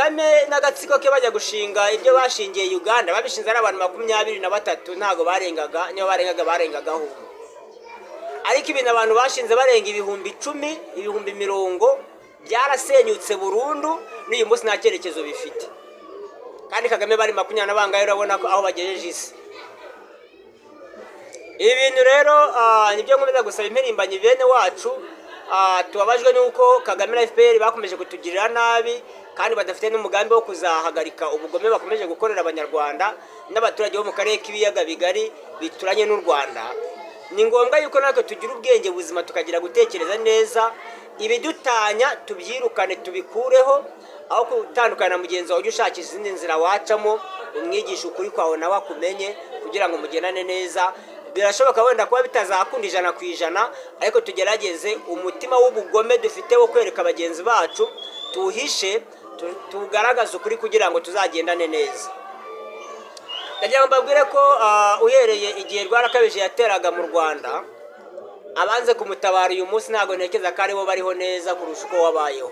Kagame n'agatsiko ke bajya gushinga ibyo bashingiye Uganda, babishinze ari abantu 23, ntabwo barengaga, niyo barengaga barengagaho umwe. Ariko ibintu abantu bashinze barenga 10,000, 80,000, byarasenyutse burundu, n'uyu munsi nta cyerekezo bifite. Kandi Kagame bari makumyabiri na bangahe, urabona ko aho bagejeje isi. Ibi bintu rero nibyo nkomeza gusaba impirimbanyi bene wacu. Tubabajwe n'uko Kagame na FPR bakomeje kutugirira nabi, kandi badafite n'umugambi wo kuzahagarika ubugome bakomeje gukorera Abanyarwanda n'abaturage bo mu karere k'Ibiyaga Bigari bituranye n'u Rwanda. Ni ngombwa yuko natwe tugira ubwenge buzima, tukagira gutekereza neza, ibidutanya tubyirukane, tubikureho. Aho gutandukana na mugenzi wawe, ujye ushakisha izindi nzira wacamo, umwigisha ukuri kwawe nawe akumenye, kugira ngo mugendane neza. Birashoboka wenda kuba bitazakunda 100%, ariko tugerageze umutima w'ubugome dufite wo kwereka bagenzi bacu tuwuhishe, tugaragaze ukuri kugira ngo tuzagendane neza. Ndagira ngo mbabwire ko uhereye igihe Rwarakabije yateraga mu Rwanda, abanze kumutabara uyu munsi ntabwo ntekereza ko aribo bariho neza kurusha uko wabayeho.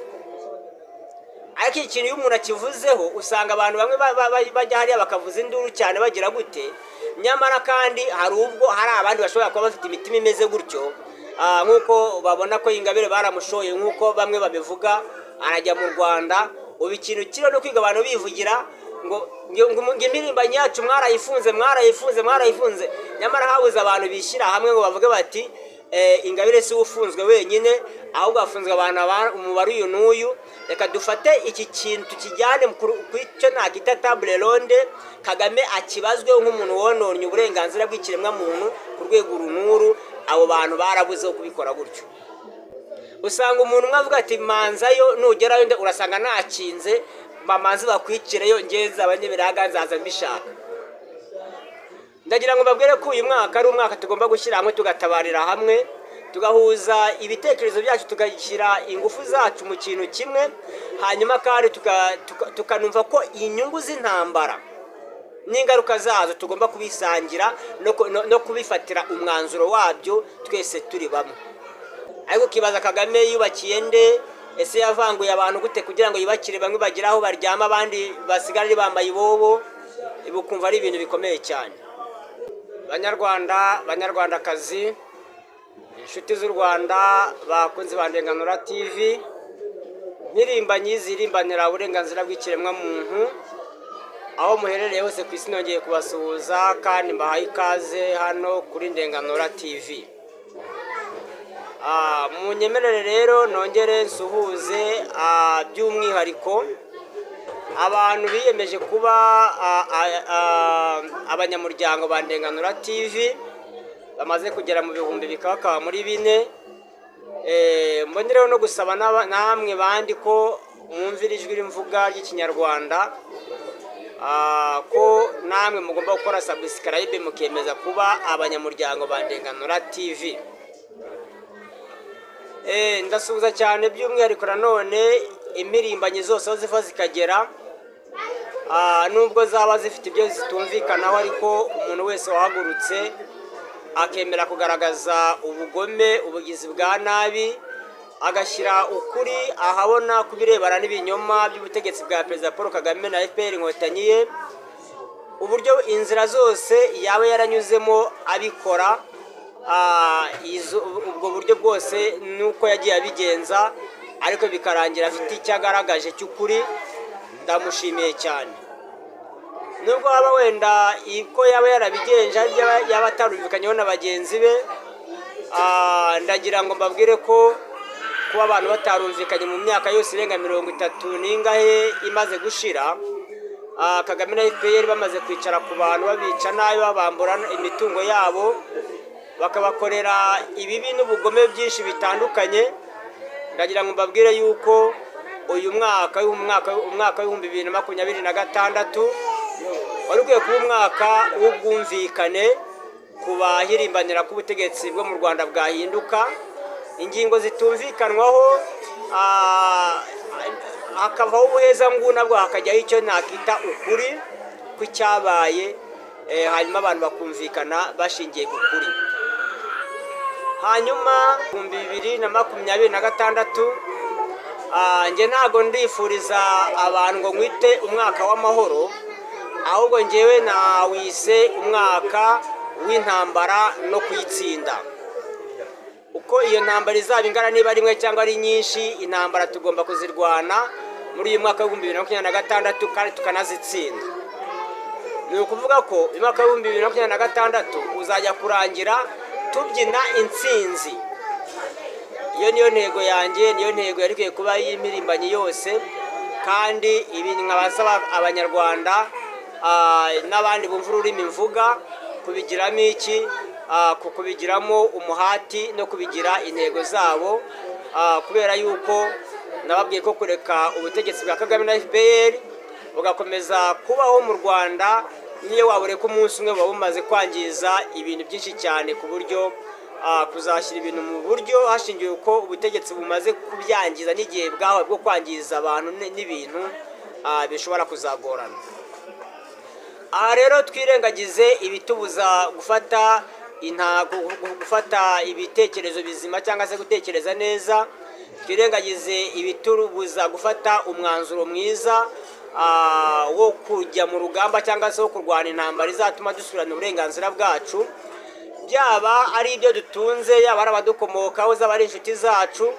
Ariko iki kintu iyo umuntu akivuzeho, usanga abantu bamwe bajya hariya bakavuza induru cyane, bagira gute. Nyamara kandi hari ubwo hari abandi bashobora kuba bafite imitima imeze gutyo, nk'uko babona ko Ingabire baramushoye, nk'uko bamwe babivuga, arajya mu Rwanda. Ubu ikintu kiriho no kwiga abantu bivugira ngo impirimbanyi yacu mwarayifunze, mwarayifunze, mwarayifunze. Nyamara habuze abantu bishyira hamwe ngo bavuge bati: "Ingabire si we ufunzwe wenyine, ahubwo hafunzwe abantu umubare uyu n'uyu. Reka dufate iki kintu tukijyane kuri cyo nakita table ronde, Kagame akibazweho nk'umuntu wononnye uburenganzira bw'ikiremwamuntu ku rwego uru n'uru." Abo bantu barabuzeho kubikora gutyo. Usanga umuntu umwe avuga ati: "Manzayo nugerayo urasanga nakinze, bamanze bakwikireyo, ngewe nzaba nyibiraga nzaza mbishaka." Ndagira ngo mbabwire ko uyu mwaka ari umwaka tugomba gushyira hamwe, tugatabarira hamwe, tugahuza ibitekerezo byacu, tugashyira ingufu zacu mu kintu kimwe, hanyuma kandi tukanumva ko inyungu z'intambara n'ingaruka zazo tugomba kubisangira no kubifatira umwanzuro wabyo twese turi bamwe. Ariko ukibaza: Kagame yubakiye nde? Ese yavanguye abantu gute kugira ngo yubakire bamwe bagire aho baryama, abandi basigare bambaye ibobo? Ibi ukumva ari ibintu bikomeye cyane. Banyarwanda, Banyarwandakazi, inshuti z'u Rwanda, bakunzi ba Ndenganura TV, mpirimbanyi zirimbanira uburenganzira bw'ikiremwamuntu, aho muherereye hose ku isi, nongeye kubasuhuza kandi mbahaye ikaze hano kuri Ndenganura TV. Munyemerere rero nongere nsuhuze by'umwihariko abantu biyemeje kuba abanyamuryango ba Ndenganura TV, bamaze kugera mu bihumbi bikabakaba muri bine. Mbonereho no gusaba namwe bandi ko mwumvira ijwi rimvuga ry'Ikinyarwanda, ko namwe mugomba gukora subscribe, mukemeza kuba abanyamuryango ba Ndenganura TV. Ndasuhuza cyane by'umwihariko nanone impirimbanyi zose aho ziva zikagera, nubwo zaba zifite ibyo zitumvikanaho, ariko umuntu wese wahagurutse akemera kugaragaza ubugome, ubugizi bwa nabi, agashyira ukuri ahabona ku birebana n'ibinyoma by'ubutegetsi bwa Perezida Paul Kagame na FPR Inkotanyi ye, uburyo inzira zose yaba yaranyuzemo abikora, ubwo buryo bwose nuko yagiye abigenza, ariko bikarangira afite icyo agaragaje cy'ukuri, ndamushimiye cyane. Nubwo waba wenda ko yaba yarabigenje ari byo yaba atarumvikanyeho na bagenzi be, ndagira ngo mbabwire ko kuba abantu batarumvikanye mu myaka yose irenga 30 n'ingahe imaze gushira, Kagame na FPR bamaze kwicara ku bantu, babica nabi, babambura imitungo yabo, bakabakorera ibibi n'ubugome byinshi bitandukanye, ndagira ngo mbabwire yuko uyu mwaka umwaka w'2026 wari ukwiye kuba umwaka w'ubwumvikane ku bahirimbanira ko ubutegetsi bwo mu Rwanda bwahinduka, ingingo zitumvikanwaho hakavaho ubuhezanguni, bwo hakajyaho icyo nakita ukuri kw'icyabaye, hanyuma abantu bakumvikana bashingiye ku kuri. Hanyuma 2026. Njye ntabwo ndifuriza abantu ngo nkwite umwaka w'amahoro, ahubwo njyewe nawise umwaka w'intambara no kuyitsinda. Uko iyo ntambara izaba ingana, niba ari imwe cyangwa ari nyinshi, intambara tugomba kuzirwana muri uyu mwaka w'2026 kandi tukanazitsinda. Ni ukuvuga ko uyu mwaka w'2026 uzajya kurangira tubyina intsinzi. Iyo niyo ntego yanjye, niyo ntego yari ikwiye kuba y'impirimbanyi yose. Kandi ibi nkabasaba Abanyarwanda n'abandi bumva ururimi mvuga kubigiramo iki, kubigiramo umuhati no kubigira intego zabo, kubera yuko nababwiye ko kureka ubutegetsi bwa Kagame na FPR bugakomeza kubaho mu Rwanda, niyo wabureka umunsi umwe, buba bumaze kwangiza ibintu byinshi cyane, ku buryo kuzashyira ibintu mu buryo hashingiwe uko ubutegetsi bumaze kubyangiza n'igihe bwahawe bwo kwangiza abantu n'ibintu, bishobora kuzagorana. Aha rero twirengagize ibitubuza gufata ibitekerezo bizima cyangwa se gutekereza neza, twirengagize ibitubuza gufata umwanzuro mwiza wo kujya mu rugamba cyangwa se wo kurwana intambara izatuma dusubirana uburenganzira bwacu, byaba ari ibyo dutunze, yaba ari abadukomokaho, zaba ari inshuti zacu,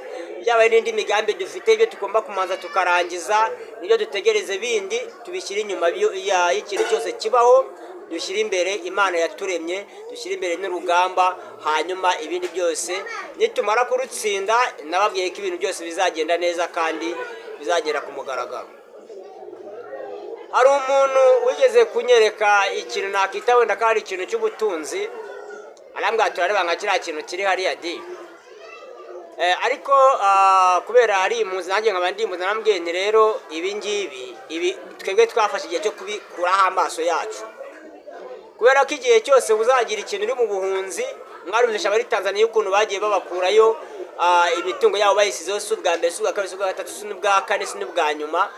yaba ari n'indi migambi dufite. Ibyo tugomba kumanza tukarangiza nibyo dutegereze, bindi tubishyire inyuma y'ikintu cyose kibaho, dushyire imbere Imana yaturemye, dushyire imbere n'urugamba. Hanyuma ibindi byose nitumara kurutsinda, nababwiye ko ibintu byose bizagenda neza kandi bizagera ku mugaragaro. Hari umuntu wigeze kunyereka ikintu nakita wenda ko ari ikintu cy'ubutunzi, arambwira, turareba nka kiriya kintu kiri hariya di. Ariko kubera ari impunzi, nanjye nkaba ndi impunzi, narambwiye nti: "Rero ibi ngibi, ibi twebwe twafashe igihe cyo kubikuraho amaso yacu, kubera ko igihe cyose uzagira ikintu uri mu buhunzi." Mwarumvisha abari Tanzania ukuntu bagiye babakurayo, imitungo yabo bayisizeho. Si ubwa mbere, si ubwa kabiri, si ubwa gatatu, si n'ubwa kane, si n'ubwa nyuma.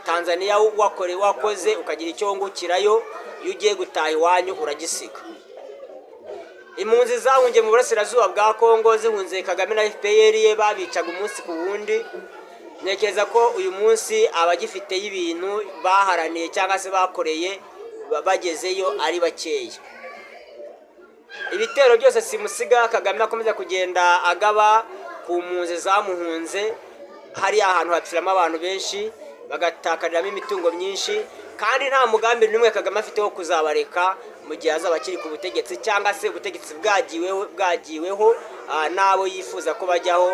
Tanzania wakore wakoze ukagira icyo wungukirayo, iyo ugiye gutaha iwanyu uragisiga. Impunzi zahungiye mu burasirazuba bwa Kongo zihunze Kagame na FPR ye, babicaga umunsi ku wundi. Ntekereza ko uyu munsi abagifiteyo ibintu baharaniye cyangwa se bakoreye bagezeyo ari bakeya. Ibitero byose simusiga Kagame akomeza kugenda agaba ku mpunzi zamuhunze, hariya ahantu hapfiramo abantu benshi, bagatakariramo imitungo myinshi, kandi nta mugambi n'umwe Kagame afite wo kuzabareka mu gihe azaba akiri ku butegetsi, cyangwa se ubutegetsi bwagiweho n'abo yifuza ko bajyaho,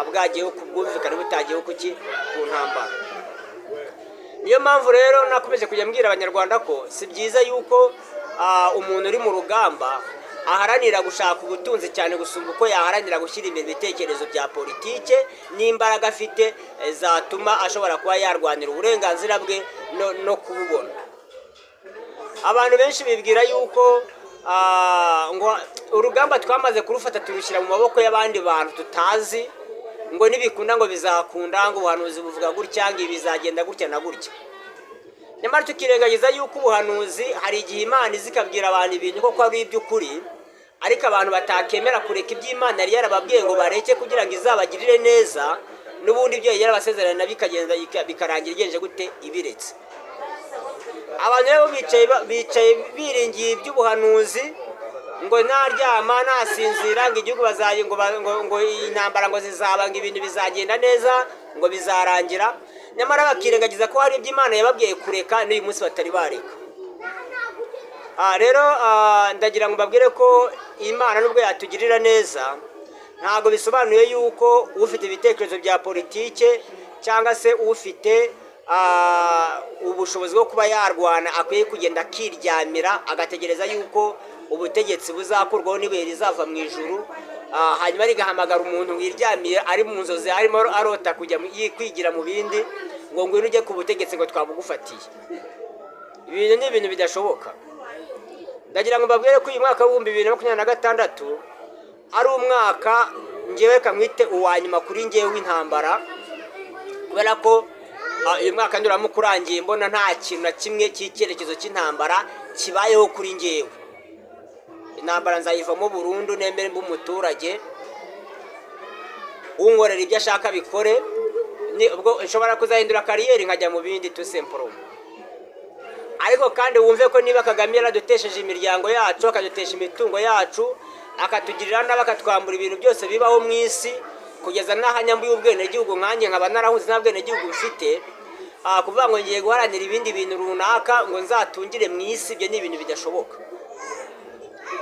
bwagiyeho ku bwumvikane, butagiyeho kuki ku ntambara. Niyo mpamvu rero nakomeje kujya mbwira Abanyarwanda ko si byiza yuko umuntu uri mu rugamba aharanira gushaka ubutunzi cyane gusumba uko yaharanira gushyira imbere ibitekerezo bya politike n'imbaraga afite, zatuma ashobora kuba yarwanira uburenganzira bwe no kububona. Abantu benshi bibwira yuko ngo urugamba twamaze kurufata, turushyira mu maboko y'abandi bantu tutazi, ngo nibikunda ngo bizakunda, ngo ubuhanuzi buvuga gutya, ngo ibi bizagenda gutya na gutya. Nyamara tukirengagiza yuko ubuhanuzi hari igihe Imana iza ikabwira abantu ibintu koko ari iby'ukuri, ariko abantu batakemera kureka ibyo Imana yari yarababwiye ngo bareke kugira ngo izabagirire neza. N'ubundi ibyo yari yarabasezeranye bikagenda bikarangira igenje gute? Ibiretse. Abantu rero bicaye biringiye iby'ubuhanuzi, ngo naryama nasinzira ngo igihugu bazaye ngo intambara ngo zizaba, ngo ibintu bizagenda neza, ngo bizarangira. Nyamara bakirengagiza ko hari ibyo Imana yababwiye kureka n'uyu munsi batari bareka. Rero ndagira ngo mbabwire ko Imana nubwo yatugirira neza, ntabwo bisobanuye yuko ufite ibitekerezo bya politike cyangwa se ufite ubushobozi bwo kuba yarwana akwiye kugenda akiryamira, agategereza yuko ubutegetsi buzakurwaho n'ibuye rizava mu ijuru, hanyuma rigahamagara umuntu wiryamiye ari mu nzozi, arimo arota kujya kwigira mu bindi, ngo ngwino ujye ku butegetsi, ngo twabugufatiye. Ibintu ni ibintu bidashoboka. Ndagira ngo mbabwire ko uyu mwaka w'2026 ari umwaka ngewe kamwite uwa nyuma kuri ngewe w'intambara, kubera ko uyu mwaka nduramuka urangiye mbona nta kintu na kimwe cy'icyerekezo cy'intambara kibayeho kuri ngewe. Intambara nzayivamo burundu, nemere mbe umuturage, unkorera ibyo ashaka bikore. Ubwo nshobora kuzahindura carrière nkajya mu bindi, tout simplement. Ariko kandi wumve ko niba Kagame yaradutesheje imiryango yacu, akadutesha imitungo yacu, akatugirira nabi, akatwambura ibintu byose bibaho mu isi, kugeza n'ahanyambuye ubwenegihugu, nkanjye nkaba narahuze nta bwenegihugu mfite, kuvuga ngo ngiye guharanira ibindi bintu runaka ngo nzatungire mu isi, ibyo ni ibintu bidashoboka.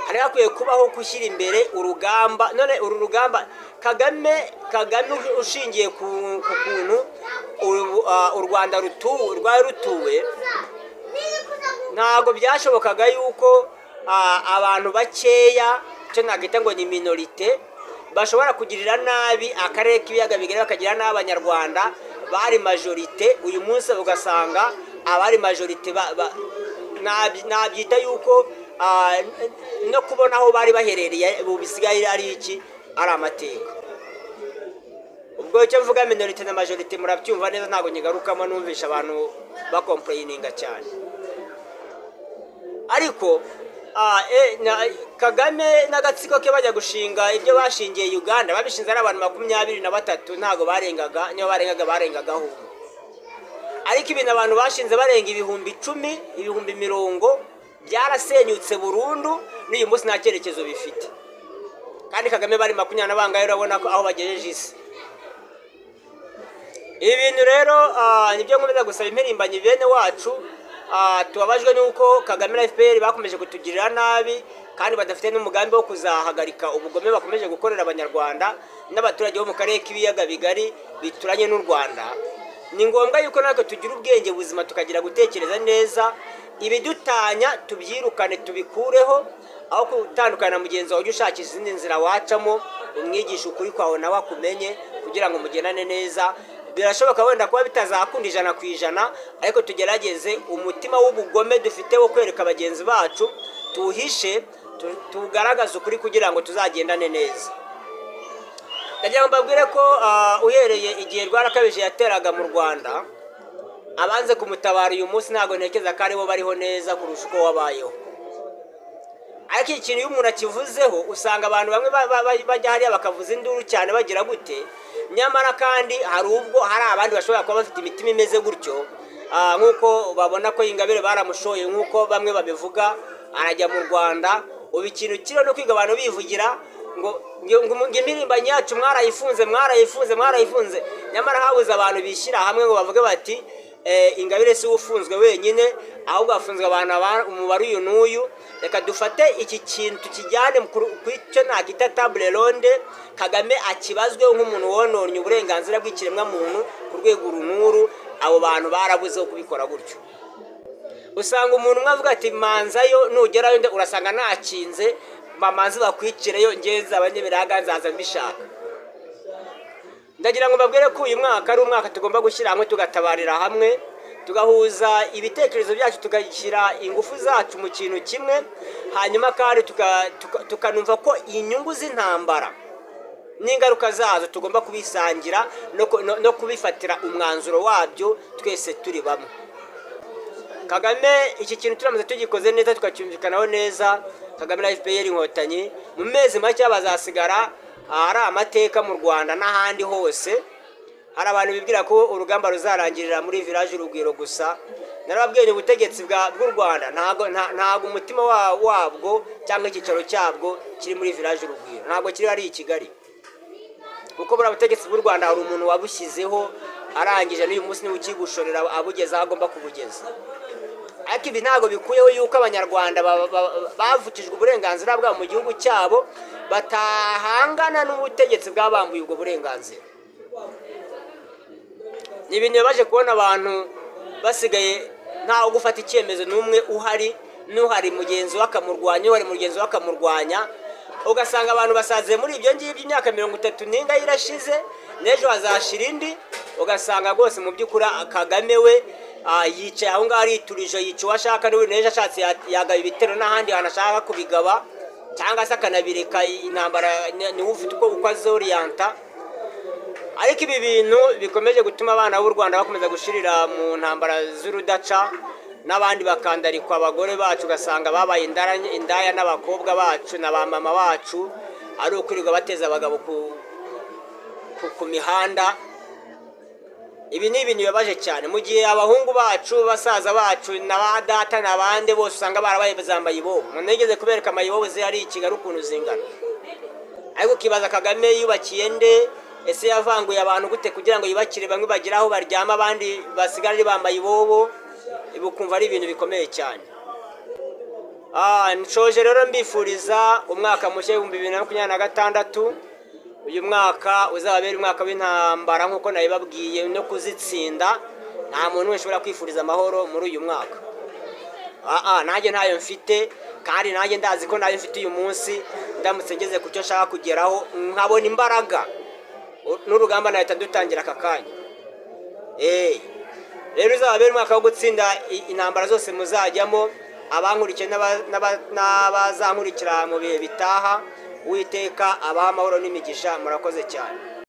Hari hakwiye kubaho gushyira imbere urugamba. None uru rugamba Kagame ushingiye ku kuntu u Rwanda rwari rutuwe, ntabwo byashobokaga yuko abantu bakeya, icyo nakwita ngo ni minorité, bashobora kugirira nabi akarere k'Ibiyaga Bigari, bakagira nabi Abanyarwanda bari majorité. Uyu munsi ugasanga abari majorité nabyita yuko no kubona aho bari baherereye ubu bisigaye ari iki? Ari amateka. Ubwo icyo mvuga minorité na majorité murabyumva neza, ntabwo nyigarukamo. Numvisha abantu bacomplaininga cyane. Ariko Kagame n'agatsiko ke bajya gushinga ibyo bashingiye Uganda, babishinze ari abantu 23, ntabwo barengaga, niyo barengaga barengagaho umwe. Ariko ibintu abantu bashinze barenga 10,000, ibihumbi mirongo, byarasenyutse burundu, n'uyu munsi nta cyerekezo bifite. Kandi Kagame bari makumyabiri na bangahe? Urabona ko aho bagejeje isi. Ibi bintu rero nibyo nkomeza gusaba impirimbanyi bene wacu. Tubabajwe n'uko Kagame na FPR bakomeje kutugirira nabi, kandi badafite n'umugambi wo kuzahagarika ubugome bakomeje gukorera Abanyarwanda n'abaturage bo mu karere k'Ibiyaga Bigari bituranye n'u Rwanda. Ni ngombwa yuko natwe tugira ubwenge buzima, tukagira gutekereza neza, ibidutanya tubyirukane, tubikureho. Aho gutandukana na mugenzi wawe, ujye ushakisha izindi nzira wacamo, umwigisha ukuri kwawe nawe akumenye, kugira ngo mugendane neza. Birashoboka wenda kuba bitazakunda 100%, ariko tugerageze umutima w'ubugome dufite wo kwereka bagenzi bacu tuwuhishe, tugaragaze ukuri kugira ngo tuzagendane neza. Ndagira ngo mbabwire ko uhereye igihe Rwarakabije yateraga mu Rwanda, abanze kumutabara uyu munsi ntabwo ntekereza ko aribo bariho neza kurusha uko wabayeho. Ariko iki kintu iyo umuntu akivuzeho, usanga abantu bamwe bajya hariya bakavuza induru cyane, bagira gute. Nyamara kandi hari ubwo hari abandi bashobora kuba bafite imitima imeze gutyo, nk'uko babona ko Ingabire baramushoye, nk'uko bamwe babivuga, arajya mu Rwanda. Ubu ikintu kiriho no kwiga abantu bivugira ngo impirimbanyi yacu mwarayifunze, mwarayifunze, mwarayifunze. Nyamara habuze abantu bishyira hamwe ngo bavuge bati: "Ingabire si we ufunzwe wenyine, ahubwo hafunzwe abantu umubare uyu n'uyu. Reka dufate iki kintu tukijyane ku icyo nakita table ronde, Kagame akibazweho nk'umuntu wononnye uburenganzira bw'ikiremwamuntu ku rwego uru n'uru." Abo bantu barabuzeho kubikora gutyo. Usanga umuntu umwe avuga ati: "Manzayo, nugerayo urasanga nakinze, bamanze bakwikireyo, ngewe nzaba nyibiraga nzaza mbishaka." Ndagira ngo mbabwire ko uyu mwaka ari umwaka tugomba gushyira hamwe, tugatabarira hamwe, tugahuza ibitekerezo byacu, tugashyira ingufu zacu mu kintu kimwe, hanyuma kandi tukanumva ko inyungu z'intambara n'ingaruka zazo tugomba kubisangira no kubifatira umwanzuro wabyo twese turi bamwe. Kagame, iki kintu turamutse tugikoze neza, tukacyumvikanaho neza, Kagame na FPR Inkotanyi mu mezi make bazasigara ari amateka mu Rwanda n'ahandi hose. Hari abantu bibwira ko urugamba ruzarangirira muri Village Urugwiro gusa. Narababwiye ni ubutegetsi bw'u Rwanda ntabwo umutima wabwo cyangwa icyicaro cyabwo kiri muri Village Urugwiro, ntabwo kiri ari i Kigali, kuko buriya butegetsi bw'u Rwanda hari umuntu wabushyizeho, arangije n'uyu munsi niwe ukigushorera abugeza aho agomba kubugeza. Ariko ibi ntabwo bikuyeho yuko Abanyarwanda bavukijwe uburenganzira bwabo mu gihugu cyabo batahangana n'ubutegetsi bwabambuye ubwo burenganzira. Ni ibintu bibabaje kubona abantu basigaye ntawe gufata icyemezo n'umwe uhari, n'uhari mugenzi we akamurwanya, uhari mugenzi we akamurwanya, ugasanga abantu basaziye muri ibyo ngibyo. Imyaka 30 n'inga irashize, n'ejo hazashira indi, ugasanga rwose mu by'ukuri Kagame we yicaye aho ngaho ariturije, yica uwo ashaka, n'ubu n'ejo ashatse yagaba ibitero n'ahandi hantu ashaka kubigaba, cyangwa se akanabireka. Intambara niwe ufite uko azoriyanta. Ariko ibi bintu bikomeje gutuma abana b'u Rwanda bakomeza gushirira mu ntambara z'urudaca, n'abandi bakandarikwa, abagore bacu ugasanga babaye indaya, n'abakobwa bacu na ba mama bacu ari ukwirirwa bateza abagabo ku mihanda. Ibi ni ibintu bibabaje cyane, mu gihe abahungu bacu, basaza bacu na ba data n'abandi bose usanga barabaye zambaye ibobo. Umuntu yigeze kubereka amayibobo zihari i Kigali ukuntu zingana, ariko ukibaza Kagame yubakiye nde? Ese yavanguye abantu gute kugira ngo yubakire bamwe bagire aho baryama, abandi basigare bambaye ibobo? Ibi ukumva ari ibintu bikomeye cyane. Nshoje rero mbifuriza umwaka mushya w'2026. Uyu mwaka uzababera umwaka w'intambara nk'uko nabibabwiye, no kuzitsinda. Nta muntu wese ushobora kwifuriza amahoro muri uyu mwaka. Nanjye ntayo mfite, kandi nanjye ndazi ko nayo mfite uyu munsi. Ndamutse ngeze ku cyo nshaka kugeraho, nkabona imbaraga n'urugamba, nahita dutangira aka kanya. Rero uzababera umwaka wo gutsinda intambara zose muzajyamo. Abankurikiye n'abazankurikira mu bihe bitaha, Uwiteka abaha amahoro n'imigisha. Murakoze cyane.